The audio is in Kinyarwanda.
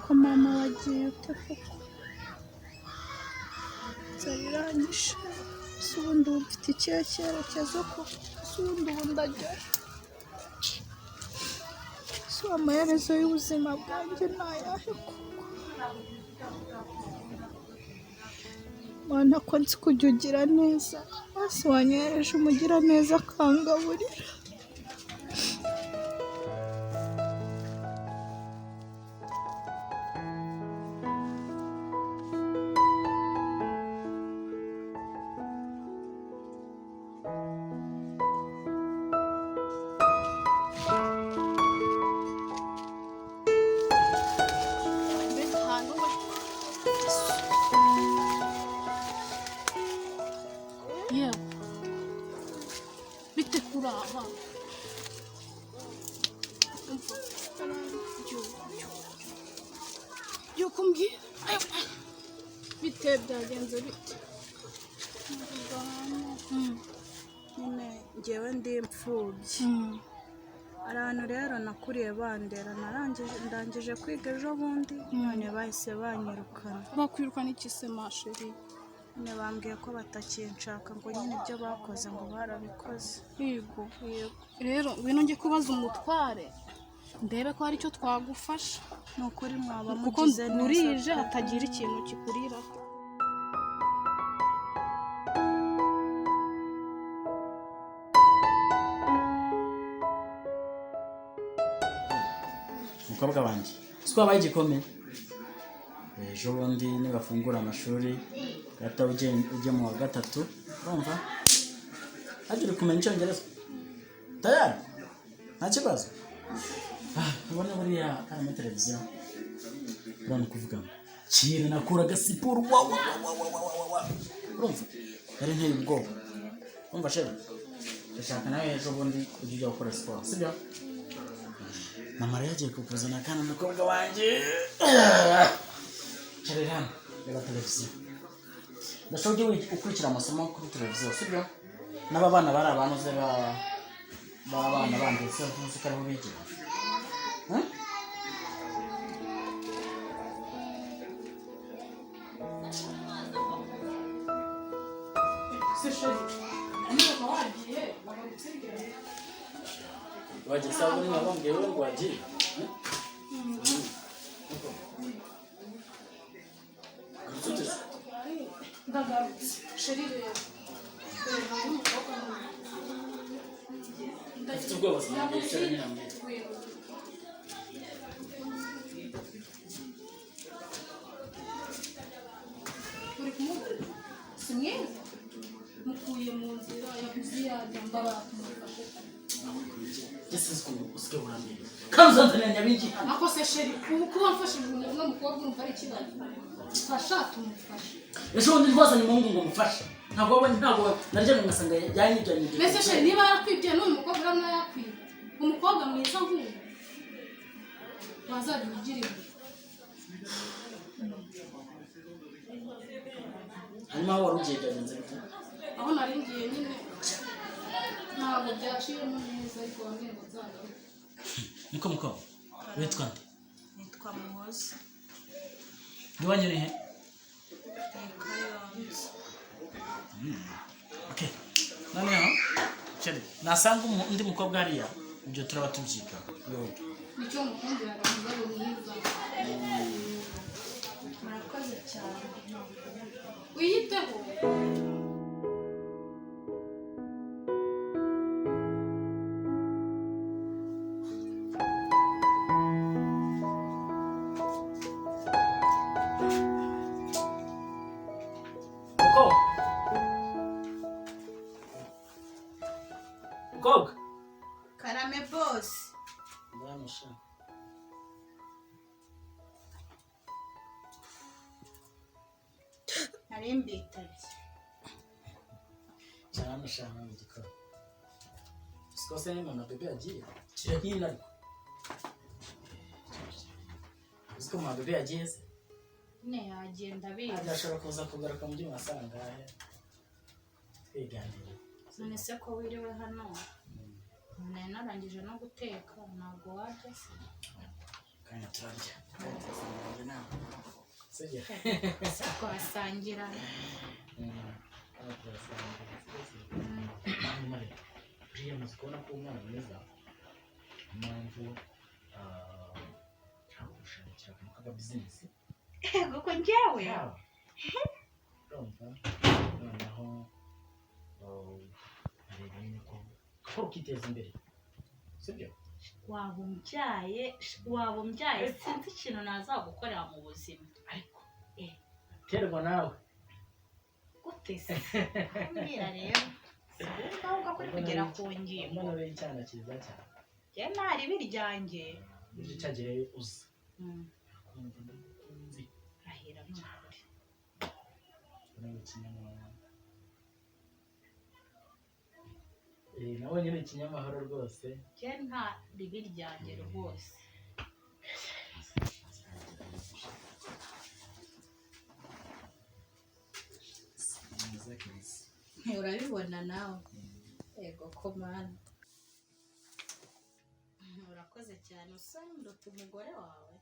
Ko mama wagiye ute koko? Inzara iranyishe. Ese ubundi ubu mfite ikihe cyerekezo koko? Ese ubundi ubu ndajya he? Ese ubu amaherezo y'ubuzima bwanjye ni ayahe koko? Mana, ko nzi kujya ugira neza, basi wanyohereje umugiraneza akangaburira. Mbega ahantu we! Yewe, bite kuri aha? Byuka umbwire. Bite, byagenze bite? Nyine ngewe ndi imfubyi. Hari ahantu rero nakuriye bandera, narangije, ndangije kwiga ejo bundi, none bahise banyirukana. Bakwirukana iki se, ma chérie? Nyine bambwiye ko batakinshaka, ngo nyine ibyo bakoze ngo barabikoze. Yego, rero ngwino njye kubaza umutware, ndebe ko hari icyo twagufasha. Ni ukuri mwaba Kuko mugize neza burije pe. hatagira ikintu kikuriraho. Mukobwa wanjye, si wabaye igikome. Ejo bundi nibafungura amashuri gata ujye mu wa gatatu, urumva hajya uri kumenya icyongereza tayari, nta kibazo. Ah, ubona buriya kari muri televiziyo, urabona kuvuga ngo kera nakuraga siporo, wa wa wa wa wa wa wa wa, urumva yari nteye ubwoba. Urumva sheri, ndashaka nawe ejo bundi ujye ujya gukora siporo, sibyo? Mama rero agiye kukuzana kandi umukobwa wanjye. Sharira hano, reba televiziyo. Ndashaka ujye ukurikira amasomo kuri televiziyo, sibyo? N'aba bana bari abantu uzi ba b'abana bandi, se ntuzi ko ariho bigira? Hmm? Se chérie, niba wagiye bagarutse ryari? Wagiye sawa, niba bambwiye wowe ngo wagiye. Garutse ute? Ndagarutse chérie. Rero dore hari umukobwa hano. Ufite ubwoba, sinabwiye icyo nyine ambwiye. Uri kumubona, si mwiza? Mukuye mu nzira, yabuze iyo ajya, mbabara tumufashe. Njye sinzi ukuntu usigaye urambwira kandi uzanzanira nyabingi hano. Ako se chérie, ubu kuba mfashe uno mukobwa urumva ari ikibazo? Fasha tumufashe. Ejo bundi rwazanye umuhungu ngo mufashe, ntabwo wabonye, ntabwo naryamye ngasanga yanyijyanye. Mbese chérie, niba yarakwibye n'uyu mukobwa urabona yakwiba? Umukobwa mwiza nk'uyu wazajya ugira ibi. Hanyuma aho wari ugiye byagenze bite? Aho nari ngiye nyine ntabwo byaciyemo neza, ariko bamwe ngo nzagaruke. Niko mukobwa, witwa nde? Nitwa Muhoza. Iwanyu ni he? Ni Kayonza. Okay, noneho chérie, nasanga undi mukobwa hariya, ibyo turaba tubyiga yombi. Nicyo mukundira, umugabo mwiza. Murakoze cyane. Wiyiteho. Mukobwa, mukobwa. Karame, boss. Ndamusha. Nari mbitabye. Cyaramusha mu gikoni. Siko se mama bebe yagiye kira hino, ariko uziko mama bebe yagiye se? Nyine yagenda abizi. Ashobora kuza kugaruka mu byuma asangahe twiganira. None se ko wiriwe hano, nari narangije no guteka, ntabwo warya se? Kanya turarya. Kanya turasanga. Sibyo? Twasangira. Hano turasangira, sibyo? Hanyuma rero, buriya amaze kubona ko umwana mwiza, impamvu nshaka gushakira akantu k'akabizinesi. Kuko njyewe Yawe. Urumva noneho, nkareba nyine ko ukiteza imbere, sibyo? Waba umbyaye, waba umbyaye, sinzi ikintu nazagukorera mu buzima. Ariko Eh. terwa nawe. Gute se? Mbwira rero, si wowe ahubwo ko uri kugera ku ngingo. Mbona uri icyana cyiza cyane. Njye nta ribi ryanjye. Burya cyagiye uza kumva ndagukunze. Rahira ni ukuri. Mbona uri ikinyamahoro. Nabonye uri ikinyamahoro rwose. Njye nta ribi ryanjye rwose. Mwiza kabisa. Urabibona nawe, yego ko mana, urakoze cyane, usa nduta umugore wawe.